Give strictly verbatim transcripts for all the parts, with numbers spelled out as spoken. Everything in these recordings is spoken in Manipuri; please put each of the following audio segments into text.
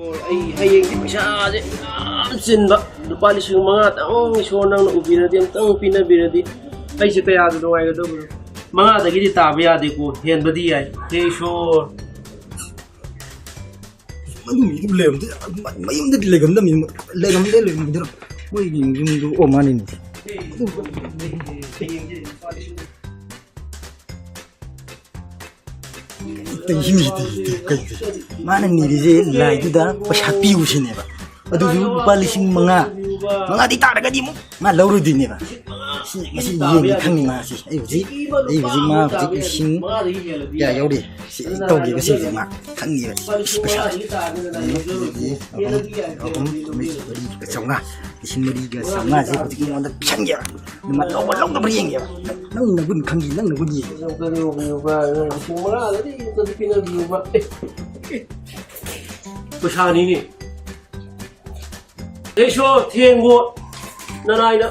ꯑꯩ ꯍꯌꯦꯡꯒꯤ ꯄꯩꯁꯥꯁꯦ ꯌꯥꯝ ꯆꯤꯟꯕ, ꯂꯨꯄꯥ ꯂꯤꯁꯤꯡ ꯃꯉꯥꯇꯪ ꯏꯁꯣꯔ ꯅꯪꯅ ꯎꯕꯤꯔꯗꯤ, ꯑꯝꯇꯪ ꯄꯤꯅꯕꯤꯔꯗꯤ ꯑꯩꯁꯦ ꯀꯌꯥꯗ ꯅꯨꯡꯉꯥꯏꯒꯗꯕꯅꯣ꯫ ꯃꯉꯥꯗꯒꯤꯗꯤ ꯇꯥꯕ ꯌꯥꯗꯦꯀꯣ, ꯍꯦꯟꯕꯗꯤ ꯌꯥꯏ꯫ ꯍꯦ ꯏꯁꯣꯔ꯫ ꯃꯗꯨ ꯃꯤꯗꯨ ꯂꯩꯔꯝꯗꯦ, ꯃꯌꯨꯝꯗꯗꯤ ꯂꯩꯔꯝꯗꯕꯅꯤ, ꯂꯩꯔꯝꯗꯦ, ꯂꯩꯔꯝꯗꯦ꯫ ꯃꯣꯏꯒꯤ ꯌꯨꯝꯗꯨ ꯑꯣ ꯃꯥꯅꯤꯅꯦ꯫ ꯇꯩꯁꯤꯡꯁꯤꯗꯤ ꯀꯩꯅꯣ? ꯃꯥꯅ ꯅꯤꯔꯤꯁꯦ ꯂꯥꯏꯗꯨꯗ ꯄꯩꯁꯥ ꯄꯤꯌꯨ ꯁꯤꯅꯦꯕ꯫ ꯑꯗꯨꯁꯨ ꯂꯨꯄꯥ ꯂꯤꯁꯤꯡ ꯃꯉꯥ꯫ ꯃꯉꯥꯗꯤ ꯇꯥꯔꯒꯗꯤ ꯑꯃꯨꯛ ꯃꯥ ꯂꯧꯔꯨꯗꯣꯏꯅꯦꯕ꯫ ꯁꯤ ꯉꯁꯤ ꯌꯦꯡꯒꯦ ꯈꯪꯅꯤ ꯃꯥ ꯁꯤ꯫ ꯑꯩ ꯍꯧꯖꯤꯛ, ꯑꯩ ꯍꯧꯖꯤꯛ ꯃꯥ ꯍꯧꯖꯤꯛ ꯂꯤꯁꯤꯡ ꯀꯌꯥ ꯌꯧꯔꯤ? ꯁꯤ ꯑꯩ ꯇꯧꯒꯦꯕ ꯁꯤ ꯍꯧꯖꯤꯛ ꯃꯥ ꯈꯪꯅꯤꯕ꯫ ꯄꯩꯁꯥ ꯑꯅꯤ, ꯑꯅꯤ, ꯑꯍꯨꯝ, ꯑꯍꯨꯝ, ꯃꯔꯤ, ꯃꯔꯤꯒ ꯆꯥꯝꯃꯉꯥ꯫ ꯂꯤꯁꯤꯡ ꯃꯔꯤꯒ ꯆꯥꯝꯃꯉꯥꯁꯦ ꯍꯧꯖꯤꯛ ꯃꯉꯣꯟꯗ ꯄꯤꯁꯟꯒꯦꯕ꯫ ꯅꯪ ꯂꯧꯕ ꯂꯧꯗꯕ꯭ꯔꯥ ꯌꯦꯡꯒꯦꯕ꯫ ꯅꯪ ꯅꯒꯨꯟ ꯈꯪꯉꯤ, ꯅꯪ ꯅꯒꯨꯟ ꯌꯦꯡꯉꯤ꯫ ꯂꯤꯁꯤꯡ ꯃꯉꯥꯗꯗꯤ ꯌꯨꯝꯗꯗꯤ ꯄꯤꯅꯕꯤꯌꯨꯕ꯫ ꯑꯦ, ꯑꯦ꯫ ꯄꯩꯁꯥꯅꯤꯅꯦ꯫ ꯍꯦ ꯏꯁꯣꯔ, ꯊꯦꯡꯉꯣ꯫ ꯅꯅꯥꯏꯅ,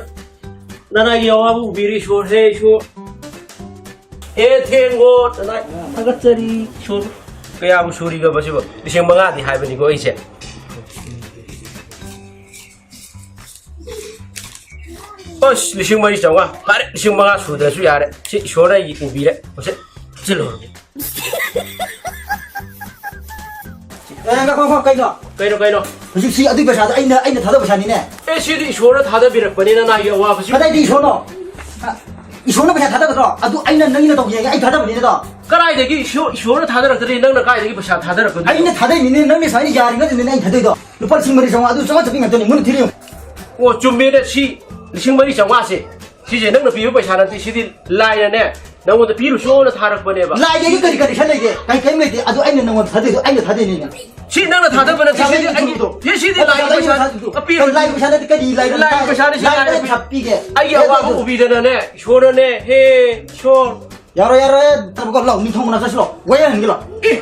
ꯅꯅꯥꯏꯒꯤ ꯑꯋꯥꯕ ꯎꯕꯤꯔꯤ ꯏꯁꯣꯔ꯫ ꯍꯦ ꯏꯁꯣꯔ꯫ ꯍꯦ ꯊꯦꯡꯉꯣ꯫ ꯅꯅꯥꯏ ꯊꯥꯒꯠꯆꯔꯤ ꯏꯁꯣꯔ꯫ ꯀꯌꯥꯕꯨ ꯁꯨꯔꯤꯒꯕ ꯁꯤꯕꯣ? ꯂꯤꯁꯤꯡ ꯃꯉꯥꯗꯤ ꯍꯥꯏꯕꯅꯤꯀꯣ ꯑꯩꯁꯦ꯫ ꯑꯁ, ꯂꯤꯁꯤꯡ ꯃꯔꯤ ꯆꯥꯝꯃꯉꯥ꯫ ꯐꯔꯦ, ꯂꯤꯁꯤꯡ ꯃꯉꯥ ꯁꯨꯗ꯭ꯔꯁꯨ ꯌꯥꯔꯦ꯫ ꯁꯤ ꯏꯁꯣꯔꯅ ꯑꯩꯒꯤ ꯎꯕꯤꯔꯦ꯫ ꯃꯁꯦ, ꯆꯠꯂꯨꯔꯒꯦ꯫ ꯑꯦ, ꯉꯥꯏꯈꯣ, ꯉꯥꯏꯈꯣ, ꯀꯩꯅꯣ? ꯀꯩꯅꯣ, ꯀꯩꯅꯣ? ꯍꯧꯖꯤꯛꯁꯤ ꯑꯗꯨꯏ ꯄꯩꯁꯥꯗꯣ ꯑꯩꯅ, ꯑꯩꯅ ꯊꯥꯗꯕ ꯄꯩꯁꯥꯅꯤꯅꯦ꯫ ꯑꯦ, ꯁꯤꯗꯤ ꯏꯁꯣꯔꯅ ꯊꯥꯗꯕꯤꯔꯛꯄꯅꯤꯅ ꯅꯥꯏꯒꯤ ꯑꯋꯥꯕꯁꯤ꯫ ꯀꯗꯥꯏꯗ ꯏꯁꯣꯔꯅꯣ? ꯑ, ꯏꯁꯣꯔꯅ ꯄꯩꯁꯥ ꯊꯥꯗꯒꯗ꯭ꯔꯣ? ꯑꯗꯨ ꯑꯩꯅ ꯅꯪꯒꯤꯅ ꯇꯧꯒꯦ ꯍꯥꯏꯒꯦ, ꯑꯩ ꯊꯥꯗꯕꯅꯤꯅꯦ ꯑꯗꯣ꯫ ꯀꯗꯥꯏꯗꯒꯤ ꯏꯁꯣ-, ꯏꯁꯣꯔꯅ ꯊꯥꯗꯔꯛꯇ꯭ꯔꯗꯤ ꯅꯪꯅ ꯀꯥꯏꯗꯒꯤ ꯄꯩꯁꯥ ꯊꯥꯗꯔꯛꯀꯗꯣꯏꯅꯣ? ꯑꯩꯅ ꯊꯥꯗꯩꯅꯤꯅꯦ, ꯅꯪꯅ ꯁꯨꯃꯥꯏꯅ ꯌꯥꯔꯤꯉꯩꯗꯅꯤꯅꯦ ꯑꯩꯅ ꯊꯥꯗꯩꯗꯣ꯫ ꯂꯨꯄꯥ ꯂꯤꯁꯤꯡ ꯃꯔꯤ ꯆꯥꯝꯃꯉꯥ, ꯑꯗꯨ ꯆꯥꯝꯃꯉꯥ ꯆꯠꯄꯤ ꯉꯥꯛꯇꯅꯤ, ꯃꯨꯟꯅ ꯊꯤꯔꯤꯌꯨ꯫ ꯑꯣ, ꯆꯨꯝꯃꯦꯅꯦ, ꯁꯤ ꯂꯤꯁꯤꯡ ꯃꯔꯤ ꯆꯥꯝꯃꯉꯥꯁꯦ, ꯁꯤꯁꯦ ꯅꯪꯅ ꯄꯤꯕ ꯄꯩꯁꯥ ꯅꯠꯇꯦ, ꯁꯤꯗꯤ ꯂꯥꯏꯅꯅꯦ, ꯅꯪꯉꯣꯟꯗ ꯄꯤꯔꯨꯆꯣꯅ ꯊꯥꯔꯛꯄꯅꯦꯕ꯫ ꯂꯥꯏꯗꯒꯤ ꯀꯔꯤ ꯀꯔꯤꯁꯟ ꯂꯩꯒꯦ? ꯀꯔꯤ ꯀꯔꯤꯝ ꯂꯩꯇꯦ꯫ ꯑꯗꯨ ꯑꯩꯅ ꯅꯪꯉꯣꯟꯗ ꯊꯥꯗꯣꯏꯗꯣ, ꯑꯩꯅ ꯊꯥꯗꯣꯏꯅꯤꯅꯦ꯫ ꯁꯤ ꯅꯪꯅ ꯊꯥꯗꯕ ꯅꯠꯇꯦ, ꯄꯩꯁꯥ ꯁꯤꯗꯤ ꯂꯩꯇꯦ ꯑꯩꯒꯤ, ꯊꯥꯗꯣꯏꯗꯣ꯫ ꯑꯦ, ꯁꯤꯗꯤ ꯀꯔꯤ ꯂꯥꯏꯒꯤ ꯂꯥꯏꯒꯤ ꯄꯩꯁꯥ ꯄꯩꯁꯥ ꯊꯥꯗꯣꯏꯗꯣ? ꯅꯠꯇꯦ, ꯀꯔꯤ ꯂꯥꯏꯒꯤ ꯂꯥꯏꯒꯤ ꯄꯩꯁꯥ? ꯄꯩꯁꯥꯅꯤ, ꯁꯤ ꯂꯥꯏꯒꯤ ꯂꯥꯏꯒꯤ ꯄꯩꯁꯥ꯫ ꯄꯩꯁꯥ ꯄꯤꯒꯦ꯫ ꯑꯩꯒꯤ ꯑꯦ, ꯑꯋꯥꯕ ꯑꯗꯨ꯫ ꯎꯕꯤꯗꯅꯅꯦ, ꯏꯁꯣꯔꯅꯅꯦ, ꯍꯦ ꯏꯁꯣꯔ꯫ ꯌꯥꯔꯣꯏ, ꯌꯥꯔꯣꯏ, ꯇꯔꯕꯀꯣ, ꯂꯥꯎ, ꯅꯤꯡꯊꯧ ꯃꯅꯥꯛ ꯆꯠꯁꯤ ꯂꯥꯎ, ꯋꯥꯌꯦꯜꯍꯟꯒꯦ ꯂꯥꯎ꯫ ꯑꯦ,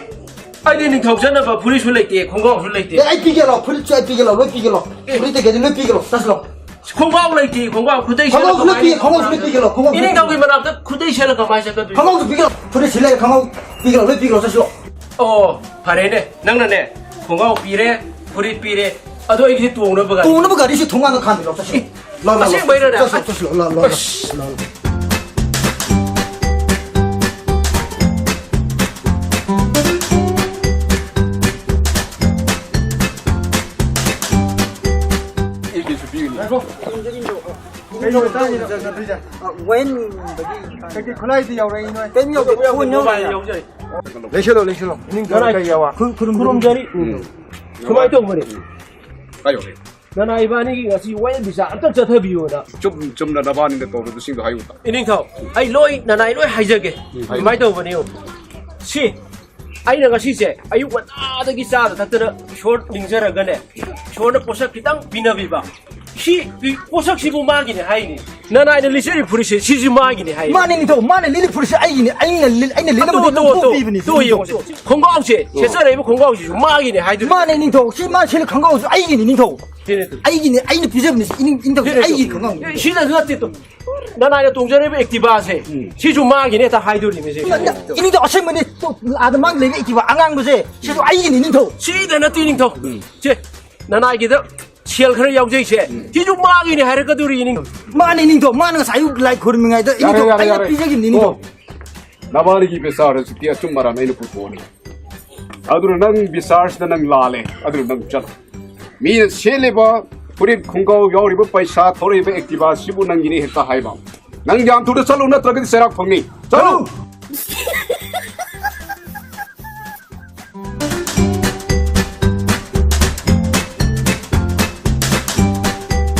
ꯑꯩꯗꯤ ꯅꯤꯡꯊꯧ ꯆꯠꯅꯕ ꯐꯨꯔꯤꯠꯁꯨ ꯂꯩꯇꯦ, ꯈꯣꯡꯒ꯭ꯔꯥꯎꯁꯨ ꯂꯩꯇꯦ꯫ ꯑꯦ, ꯑꯩ ꯄꯤꯒꯦ ꯂꯥꯎ, ꯐꯨꯔꯤꯠꯁꯨ ꯑꯩ ꯄꯤꯒꯦ ꯂꯥꯎ, ꯂꯣꯏ ꯄꯤꯒꯦ ꯂꯥꯎ꯫ ꯑꯦ꯫ ꯐꯨꯔꯤꯠ ꯇꯩꯀꯩꯗꯤ ꯂꯣꯏ ꯄꯤꯒꯦ ꯂꯥꯎ, ꯆꯠꯁꯤ ꯂꯥꯎ꯫ ꯈꯣꯡꯒ꯭ꯔꯥꯎ ꯂꯩꯇꯦ, ꯈꯣꯡꯒ꯭ꯔꯥꯎ ꯈꯨꯗꯩ ꯁꯦꯠꯂꯒ ꯈꯣꯡꯒ꯭ꯔꯥꯎꯁꯨ ꯂꯣꯏ ꯀꯃꯥꯏꯅ ꯄꯤꯒꯦ, ꯈꯣꯡꯒ꯭ꯔꯥꯎꯁꯨ ꯂꯣꯏ ꯄꯤꯒꯦ ꯂꯥꯎ, ꯈꯣꯡꯒ꯭ꯔꯥꯎ ꯏꯅꯤꯡꯊꯧꯒꯤ ꯃꯅꯥꯛꯇ ꯈꯨꯗꯩ ꯁꯦꯠꯂꯒ ꯀꯃꯥꯏꯅ ꯆꯠꯀꯗꯣꯏꯅꯣ? ꯈꯣꯡꯒ꯭ꯔꯥꯎꯁꯨ ꯄꯤꯒꯦ ꯂꯥꯎ, ꯐꯨꯔꯤꯠ ꯁꯤ ꯂꯩꯔꯦ, ꯈꯣꯡꯒ꯭ꯔꯥꯎ ꯄꯤꯒꯦ ꯂꯥꯎ, ꯂꯣꯏ ꯄꯤꯒꯦ ꯂꯥꯎ, ꯆꯠꯁꯤ ꯂꯥꯎ꯫ ꯑꯣ, ꯐꯔꯦꯅꯦ, ꯅꯪꯅꯅꯦ, ꯈꯣꯡꯒ꯭ꯔꯥꯎ ꯄꯤꯔꯦ, ꯐꯨꯔꯤꯠ ꯄꯤꯔꯦ, ꯑꯗꯣ ꯑꯩꯒꯤꯗꯤ ꯇꯣꯡꯅꯕ ꯒꯥꯔꯤ꯫ ꯇꯣꯡꯅꯕ ꯒꯥꯔꯤꯁꯤ ꯊꯣꯡꯒꯥꯡꯗ ꯈꯥꯝꯕꯤꯔꯣ, ꯆꯠꯁꯤ꯫ ꯂꯥꯎ, ꯂꯥꯎ, ꯂꯥꯎ꯫ ꯑꯁꯦꯡꯕꯩꯔꯅꯦ? ꯆꯠꯁꯤ, ꯆꯠꯁꯤ, ꯂꯥꯎ, ꯂꯥꯎ, ꯂꯥꯎ, ꯑꯁ꯫ ꯂꯥꯎ, ꯂꯥꯎ꯫ ꯑꯩꯒꯤꯁꯨ ꯄꯤꯒꯅꯤ꯫ ꯉꯥꯏꯈꯣ꯫ ꯀꯩ ꯃꯇꯥꯡꯒꯤꯅꯣ? ꯋꯥꯌꯦꯜꯗꯒꯤ ꯀꯩꯀꯩ ꯈꯨꯠꯂꯥꯏꯗꯤ ꯌꯧꯔꯛꯏ ꯅꯣꯏ? ꯀꯩꯝ ꯌꯧꯗꯦ, ꯐꯣꯟ ꯌꯧꯔꯛꯏ꯫ ꯂꯩꯁꯤꯜꯂꯣ, ꯂꯩꯁꯤꯜꯂꯣ꯫ ꯏꯅꯤꯡ ꯇꯝꯅ ꯀꯩ ꯌꯥꯎꯕ? ꯈꯨ-, ꯈꯨꯔꯨꯝ-, ꯈꯨꯔꯨꯝꯖꯔꯤ꯫ ꯎꯝ꯫ ꯁꯨꯃꯥꯏꯅ ꯇꯧꯕꯅꯤ꯫ ꯀꯥꯏ ꯌꯧꯔꯦ? ꯅꯅꯥ ꯏꯕꯥꯅꯤꯒꯤ ꯉꯁꯤ ꯋꯥꯌꯦꯜ ꯕꯤꯆꯥꯔ ꯑꯝꯇꯪ ꯆꯠꯊꯕꯤꯌꯨꯅ꯫ ꯆꯨꯝ-, ꯆꯨꯝꯅ ꯅꯕꯥꯅꯤꯅ ꯇꯧꯔꯤꯕꯁꯤꯡꯗꯣ ꯍꯥꯏꯌꯨ ꯇꯥ꯫ ꯏꯅꯤꯡꯊꯧ, ꯑꯩ ꯂꯣꯏ, ꯅꯅꯥꯏ ꯂꯣꯏ ꯍꯥꯏꯖꯒꯦ꯫ ꯎꯝ, ꯍꯥꯏꯌꯨ꯫ ꯁꯨꯃꯥꯏꯅ ꯇꯧꯕꯅꯤ, ꯌꯦꯡꯉꯨ꯫ ꯁꯤ, ꯑꯩꯅ ꯉꯁꯤꯁꯦ ꯑꯌꯨꯛ ꯉꯟꯇꯥꯗꯒꯤ ꯆꯥꯗ ꯊꯛꯇꯅ ꯏꯁꯣꯔ ꯅꯤꯡꯖꯔꯒꯅꯦ, ꯏꯁꯣꯔꯅ ꯄꯣꯠꯁꯛ ꯈꯤꯇꯪ ꯄꯤꯅꯕꯤꯕ꯫ ꯁꯤ ꯄꯤ-, ꯄꯣꯠꯁꯛꯁꯤꯕꯨ ꯃꯥꯒꯤꯅꯦ ꯍꯥꯏꯅꯤ꯫ ꯅꯅꯥꯏꯅ ꯂꯤꯠꯆꯔꯤ ꯐꯨꯔꯤꯠꯁꯦ, ꯁꯤꯁꯨ ꯃꯥꯒꯤꯅꯦ ꯍꯥꯏꯅꯤ꯫ ꯃꯥꯅꯦ, ꯅꯤꯡꯊꯧ, ꯃꯥꯅ ꯂꯤꯠꯂꯤ ꯐꯨꯔꯤꯠꯁꯦ ꯑꯩꯒꯤꯅꯦ, ꯑꯩꯅ ꯂꯤꯠ-, ꯑꯩꯅ ꯂꯤꯠꯅꯕ ꯇꯣ, ꯇꯣ, ꯇꯣ, ꯄꯤꯕꯅꯤ, ꯇꯣ, ꯅꯤꯡꯊꯧ꯫ ꯌꯦꯡꯉꯣ꯫ ꯈꯣꯡꯒ꯭ꯔꯥꯎꯁꯦ, ꯁꯦꯠꯆꯔꯛꯏꯕ ꯈꯣꯡꯒ꯭ꯔꯥꯎꯁꯤꯁꯨ ꯃꯥꯒꯤꯅꯦ ꯍꯥꯏꯗꯨꯅꯤ꯫ ꯃꯥꯅꯦ, ꯅꯤꯡꯊꯧ, ꯁꯤ ꯃꯥ ꯁꯦꯠꯂꯤ ꯈꯣꯡꯒ꯭ꯔꯥꯎꯁꯨ ꯑꯩꯒꯤꯅꯦ, ꯅꯤꯡꯊꯧ꯫ ꯁꯤꯅꯦ꯫ ꯑꯩꯒꯤꯅꯦ, ꯑꯩꯅ ꯄꯤꯖꯕꯅꯤ, ꯁꯤ ꯏꯅꯤꯡ-, ꯏꯅꯤꯡꯊꯧ, ꯁꯤꯅꯦ꯫ ꯑꯩꯒꯤ ꯈꯣꯡꯒ꯭ꯔꯥꯎꯅꯤ꯫ ꯁꯤꯗꯁꯨ ꯅꯠꯇꯦ ꯇꯣ꯫ ꯅꯅꯥꯏꯅ ꯇꯣꯡꯖꯔꯤꯕ ꯑꯦꯛꯇꯤꯚꯥꯁꯦ, ꯎꯝ꯫ ꯁꯤꯁꯨ ꯃꯥꯒꯤꯅꯦ ꯍꯦꯛꯇ ꯍꯥꯏꯗꯣꯔꯤꯕꯅꯤ ꯁꯤ꯫ ꯅ-, ꯅ-, ꯏꯅꯤꯡꯊꯧ, ꯑꯁꯦꯡꯕꯅꯤ, ꯇꯣ, ꯑꯥꯗ ꯃꯥꯡ ꯂꯩꯕ ꯑꯦꯛꯇꯤꯚꯥ ꯑꯉꯥꯡꯕꯁꯦ, ꯁꯤꯁꯨ ꯑꯩꯒꯤꯅꯤ, ꯅꯤꯡꯊꯧ꯫ ꯁꯤꯗ ꯅꯠꯇꯦ, ꯅꯤꯡꯊꯧ꯫ ꯎꯝ꯫ ꯁꯦ, ꯅꯅꯥꯏꯒꯤꯗ ꯁꯦꯜ ꯈꯔ ꯌꯥꯎꯖꯩꯁꯦ, ꯎꯝ꯫ ꯁꯤꯁꯨ ꯃꯥꯒꯤꯅꯦ ꯍꯥꯏꯔꯛꯀꯗꯣꯔꯤꯅꯤ꯫ ꯃꯥꯅꯦ, ꯅꯤꯡꯊꯧ, ꯃꯥꯅ ꯉꯁꯥꯏ ꯑꯌꯨꯛ ꯂꯥꯏ ꯈꯨꯔꯨꯝꯃꯤꯉꯩꯗ, ꯌꯥꯔꯦ, ꯏꯅꯤꯡꯊꯧ, ꯌꯥꯔꯦ, ꯑꯩꯅ ꯌꯥꯔꯦ꯫ ꯄꯤꯖꯈꯤꯕꯅꯤ, ꯅꯤꯡꯊꯧ꯫ ꯑꯣ, ꯅꯕꯥꯅꯤꯒꯤ ꯕꯤꯆꯥꯔ ꯑꯁꯤꯗꯤ ꯑꯆꯨꯝ ꯑꯔꯥꯟ ꯑꯩꯅ ꯄꯨꯊꯣꯛꯑꯅꯤ꯫ ꯑꯗꯨꯅ ꯅꯪ ꯕꯤꯆꯥꯔꯁꯤꯗ ꯅꯪ ꯂꯥꯜꯂꯦ, ꯑꯗꯨꯅ ꯅꯪ ꯆꯠꯂꯣ꯫ ꯃꯤꯅ ꯁꯦꯠꯂꯤꯕ ꯐꯨꯔꯤꯠ ꯈꯣꯡꯒ꯭ꯔꯥꯎ ꯌꯥꯎꯔꯤꯕ ꯄꯩꯁꯥ ꯊꯧꯔꯛꯏꯕ ꯑꯦꯛꯇꯤꯚꯥ ꯑꯁꯤꯕꯨ ꯅꯪꯒꯤꯅꯤ ꯍꯦꯛꯇ ꯍꯥꯏꯕ꯫ ꯅꯪ ꯌꯥꯝ ꯊꯨꯅ ꯆꯠꯂꯨ, ꯅꯠꯇ꯭ꯔꯒꯗꯤ ꯆꯩꯔꯥꯛ ꯐꯪꯅꯤ꯫ ꯆꯠꯂꯨ!